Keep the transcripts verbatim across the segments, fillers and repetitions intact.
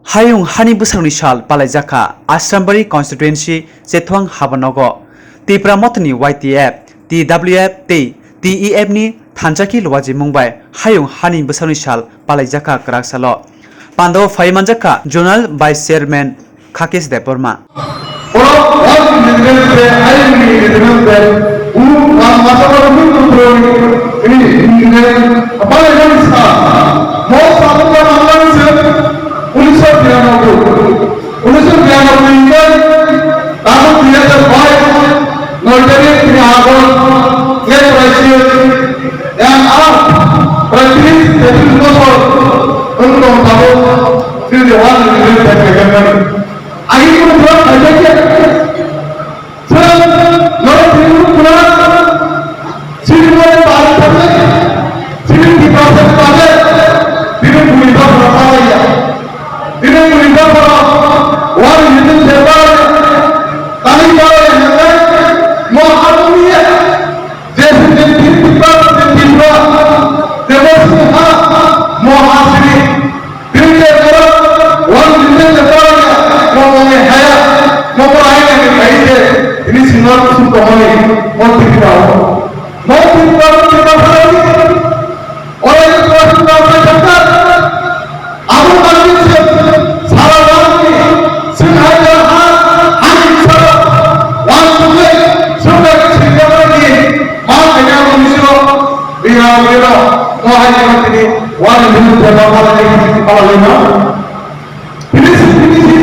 Hayung hani bwsarokni sal palaijakha Asrambari constituency Chethuang habanogo. Tipra Mothani Y T F, T W F tei T E F ni thansa khe luajimung bai hayung hani bwsarokni sal palaijakha kwrak salo. Pandao phai manjakha Zonal Vice Chairman Khakesh Debbarma. Borok World Independence Day, ayungni Independence Day, unu ram masa oro mung kutroi ini Independence palai mani sa. Mo sabuk ka mangan se, unisho biyanaboi, unisho biyanaboi ni, tabuk dui hajar bais, noi tarik ni August, Great Crisis, yang ar, prai tris, tris bosor, wng tong tabuk, sini World Independence Day khaikha mani. Agi kunu borok khaijak ya. Chwng norok tini kunu borok chini borok bari thangwi chini Tiprasa ni bagwi tini bui dophra palaiya. Tini bui dophra wari hitin se palaiya. Tani palaiya hwnkhai mo hamya. Jesi je tin Tipra, tin Tipra, Debasini ha, mo ha sini. Tin je borok, wan tin je borok, mo mo ni haya, mo mo haya ni kai je, ini sinor kusum tomoni, mo Tipra. Mo Tipra, Tipra, Tipra, Tipra, Tipra, Tipra, Tipra, Abo manwi se sara wangni swng hai jora ha, hani bwsaro wang tongwi swngbai swngjaknai di ma khaina wngwi siro ringrok rirok mo hai jora tini wani bini bebak khalai khalai no. Tini si, tini si,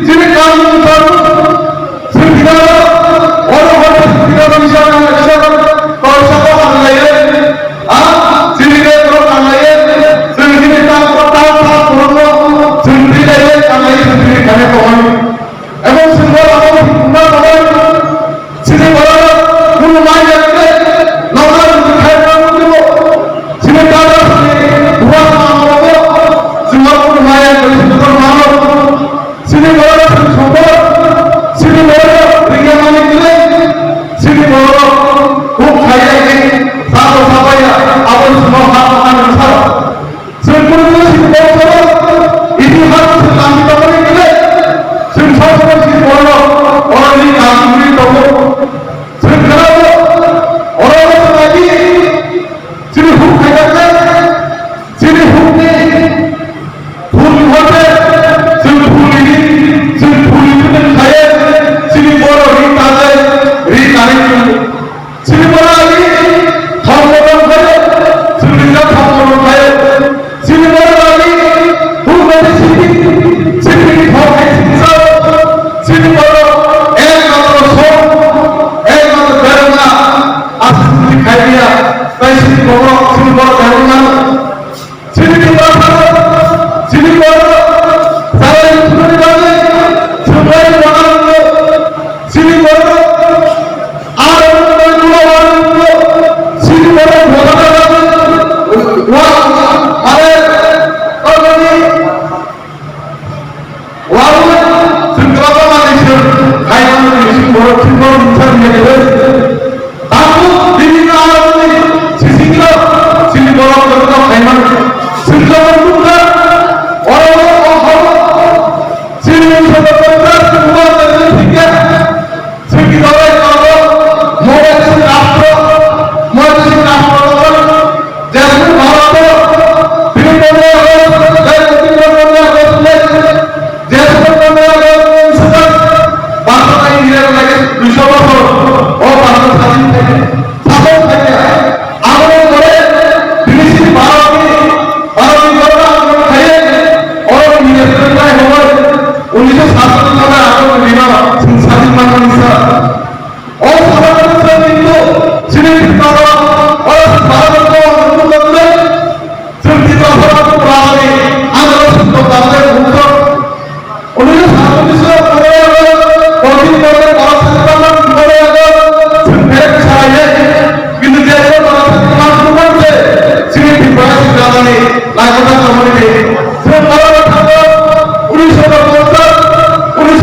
chini kanun wngkha. Chwng kisa oro hor kisa kisa kisa kisa kok hamlaiwi, ha? Chini bek borok hamlaiwi, chwng chini ta ta ta borokno chwng twi laiwi hamlaiwi chwng chini kane tongmani. Ebong chwng bo abo wngma tongmani. Chini borok kunu manya khe nokha rwngthai borok chini dada chini buwa mama borok chwng kunu manya khe chwng mano. Chini borok chwng songbo, chini borok ringya mani kwrwi, chini borok huk khaiya khe sabo sabaiya abo chwngno ha ha nang sao. Chwng kunu kunu chini borok sabo, ini ha chwng nangwi tongmani kwrwi, chwng sabo chini borok oro ni nangwi tongo. Chwng khwnao, oro chwng nangwi, chini huk khaijak khe, chini huk ni Phul ni hote, chwng phul ni, chwng phul ni bwtwng khaye, chini borok ri tanai, ri tanai chwng. Chini borok ri thok motom khaye, chwng ri thok motom khaye. Chini borok ri huk bai sidi, chini ri thok hai sidi sao. Chini borok ekmatro som, ekmatro berma, aswk chini khai ya, tai chini borok, chini borok berma. Chini borok, chini borok, salai chini borok, chini borok, chini borok, ar chini borok, chini borok, wa, are, Wabwi chwng kwbangma manwi se khaimani bising borok chwngno mungsa rwya khe. Tabuk bini no aroni sisingno chini borok jotono khaimani. Chwng joto nukha, oro o horo chini mungsa borok chwng ulo tongwi thikya. Chwngni bagwi tongo Model Rashtra, Model Rashtra tongo, jeswk Bharat o tini pondro August, tei tini pondro August le, jeswk pondro August ni swkang Bharat ni India ni lage duiso bosor o Bharat sadin thai, sadin thai. Aboni pore tini si Bharat ni, Bharat ni jora aboni thai, oro ni India ni thai hobor. Unisho sat sat salo aro bini no chwng sadin manmani sa. O salo chwng hindu chini Tripura o salo ko hindu kotore chwng Tripura salo ko prani ang aro chwng ko tamle mukto. Unisho sat sat salo ko ko din ko ko sat sat salo ko ko chwng pek sa ye. Kintu je ko ko sat sat salo ko chini Tripura si jalani. Laibata kamani di. Sengkara thangkha, unisho ponchas, unisho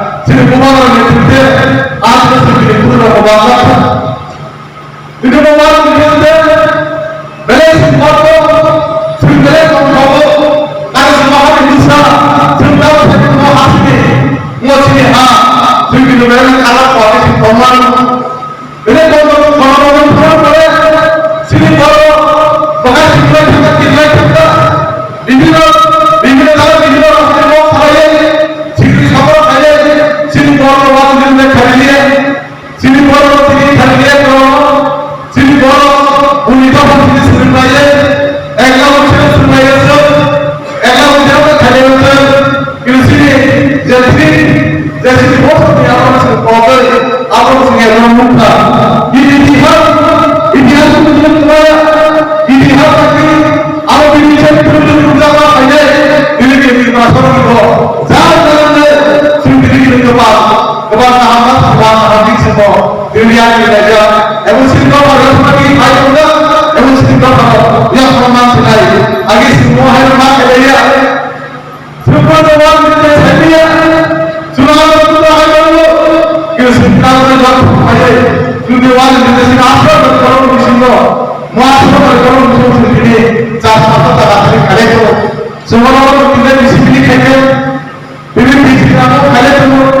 Chini buma rok ni thinte, aaj ka chini buma rok bangma kha. Bini buma rok ni thinte, belai sing kotor, sing belai kong kobo, kari sing mahani musa, sing tau sing mo hasni, mo chini ha, sing bini belai kala kotor sing kotor. Bini kotor kotor kotor pore, sini kotor, bahai sing belai thangka, sing belai thangka. Bibino, bibino dala, bibino rokni mok khalaiwi, sikri sabra khalaiwi, sini borok rok watwi rwknai khalaiwi, sini borok rok tini khalaiwi rok, sini borok buni dophani sini swrwnglaio, ekla unsino swrwnglaio se, ekla unsino khalaiwi se, kini sini, je sini, Jesini bosoni abono chwng kogwi, abono chwng ekno nukha. Itihas, itihas ni chwng nukmaya, itihas ni abo bini chwng chwng chwng chwng chwng khainai, bini bini basoro nukho. Jar karon le chwng bini bini kwbang, kwbang kaham ma, kwbang kaham ni chwng bo. Bini yang ni kaisa, ebo chwng bo ma yang ma bini khai tongo, ebo chwng bo ma yang ma ma sinai. Agi chwng mo hai ma khainai ya. Sumber the one with the idea. Sumber the one with the idea. Kini sini kami jawab ayai. Jodi wali kita sini asal berkorong di sini. Mau asal berkorong di sini sini. Jas apa tak asli kalian tu. Semua orang kita di sini kalian. Bini bisi kamu kalian tu.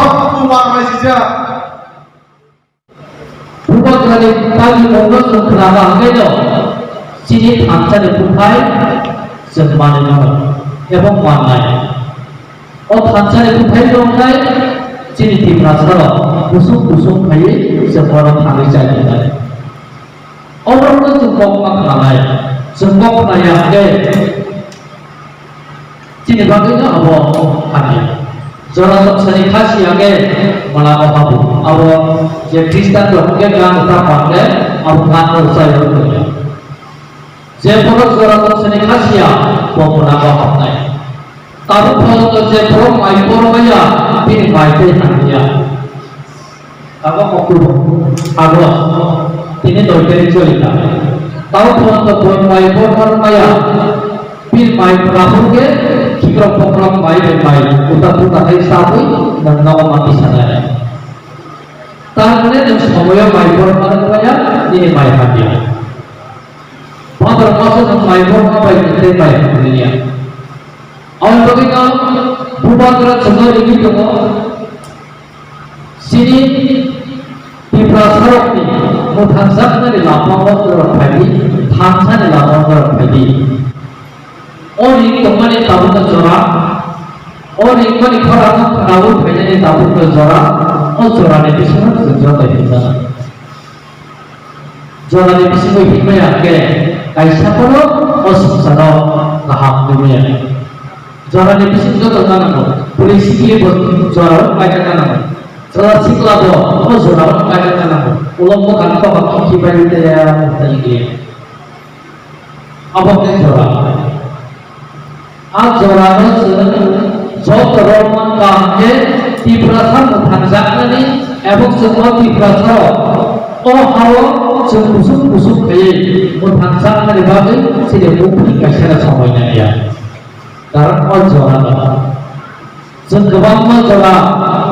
Bubagrani tangwi mungno chwng khnama hwnkhe no chini thansani buphai chwng manwi mano ebo mannai. O thansani buphai tongnai chini Tiprasarok kusung kusung khaiwi chwng bono thangwi chai tongnai. Oborokno chwng kok ma khnanai, chwng kok khnaya hwnkhe chini bagwino abo hamya. Jora tongthani kha siya khe mala o habu. Abo je Khristan rok hwnkhe gan ta pande abo gan rok chai rok ya. Je borok jora tongthani kha siya bo mala o hapnai. Tabuk phalango je borok mai borok ya bini mai tei hamya. Tabuk October, August, tini doi tarik choli ta. Tabuk phalango boi mai borok maya. Bil mai pura hwnkhe khikrok bokhorok mai bai mai uta puta khai sabwi nwng nogo mati sanai. Tar mane nwng somoyo mai borok maya nini mai hamya. Bhadrao maso nwng mai borok ma bai tei mai hamya. Aboni bagwino Bhubandra chwngno rwgwi tongo. Chini Tiprasarokni mwthangjaknani lamao norok phaidi, thansani lamao norok phaidi. O ring tongmani tabukno jora, o ringmani khorang khnaui phainani tabukno jora, o jorani bisingo chwng joto himjana. Jorani bisingo himya khe kaisa phano o swngcharo kaham nukya. Jorani bising joto gana bo, puri sikli bo jora o kaisa gana bo. Jora sikla bo, o jora o kaisa gana bo. Ulo bwkha koha khokhi bai tei ya, tei ya. Abo khe jora. A jora no chwng joto rok man kaham khe Tiprasa mwthangjaknani ebo chwng o Tiprasa rok o hao chwng kusuk kusuk khaiwi mwthangjaknani bagwi chini buphang kaisa no somoi nangya. Karon o jora no chwng kwbangma jora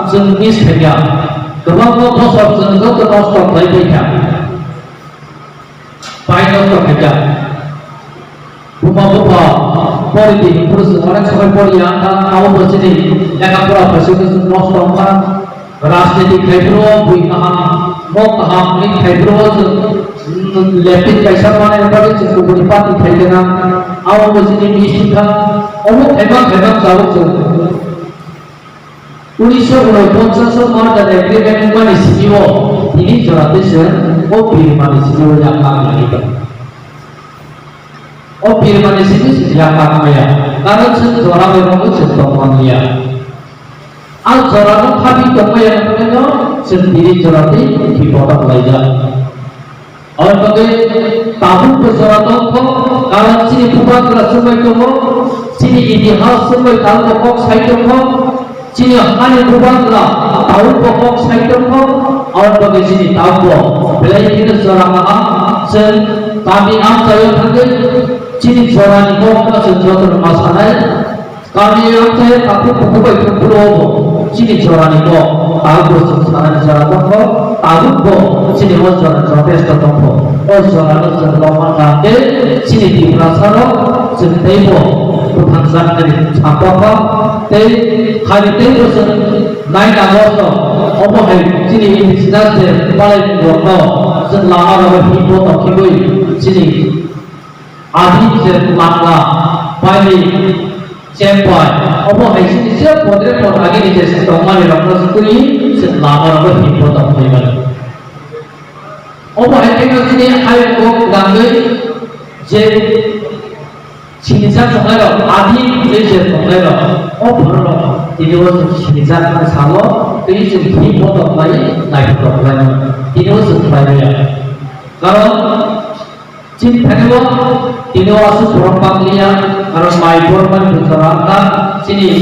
chwng miss khaikha, kwbangma bosor chwng joto nosto khlai paikha, bai nosto khaikha. Buma bupha pori di, phuru chwng onek somoi pori ya, ta abo bo chini lekha pora phaisingwi chwng nosto wngkha. Rajniti khai phuru o bui kaham, mok kaham hwnwi khai phuru o chwng, mm, lepit kaisa manai bagwi chwng kubuni party khai khe na, abo bo chini miss wngkha. Omo khaima khaima chao chwng. Unisho unoponchas o Mardan Agreement wngmani simi o tini jora tei chwng O birmani simi o yakar lagi tong. O birmani simi simi yakar maya. Karon chwng jora bai rokbo chwng tong manliya. A jora no khabi tong maya no chwng tini jora tei bipodok laijak. Aro bagwi tabuk bo jora tongkho, karon chini bubagra swngbai tongo, chini itihas swngbai tabuk bo kok sai tongkho, chini hani bubagra tabuk bo kok sai tongkho, aro bagwi chini tabuk bo belai kheno jora kaham, chwng kami amchaio thangwi chini jorani kokno chwng jotono ma sanai. Kami amchai takhuk bukhuk bai thwngphuru obo chini jorani kok, tabuk bo chwng sanani jora tongkho, tabuk bo chini o jora jotesto tongkho. O jorano chwng romna kha khe chini Tiprasa rok chwng teibo bwthangjak nai sampakha tei hari teibo chwng nine August o omo hai chini indigenous day palai rokno chwng lama rogo himbo tongkhigwi chini Adi je langla, bali, chempai, obo hai sini je podre pod agini je tongmani rokno twi se lama rogo himbo tong phaimani. Obo hai khe sini hai kok langwi je sini jak tongnai rok, adi je tongnai rok, o borok rok tini o sini jak mani salo twi se himbo tong lai, naipo tong lai mani. Tini o se khlai maya. Karon Chini thani o tini o aswk borok bang liya, aro mai bormani bwskango ang kha, chini,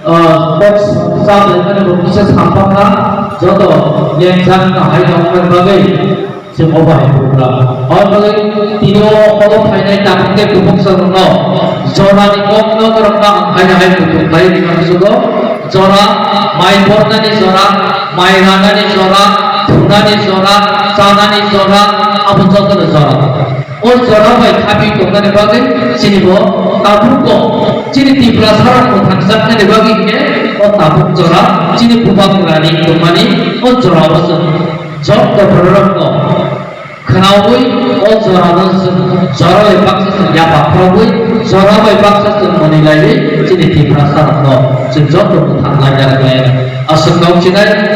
ah, kok sa-, sa-, mani bo kisa sampha kha, joto lengjak kahai tongmani bagwi chwng obo hai program. Abo bagwi tini o holo phainai tabuk tei kubuk chwrwngno jorani kokno borokno ang haino hai kutung khlai rwna muchungo. Jora, mai bornani jora, mai ranani jora, thunani jora, chanani jora, abo jotono jora. O jora bai khapi tongnani bagwi chini bo tabuk bo chini Tiprasa rok mwthangjaknani bagwi hwnkhe o tabuk jora chini bubagrani tongmani o jora o chwng jotto bororokno khwnaui o jorano chwng jora bai baksa chwng yapha khorogwi jora bai baksa chwng mwnwi laiwi chini Tiprasa rokno chwng jotto mwthang laina rwkhlai aswk nokchinai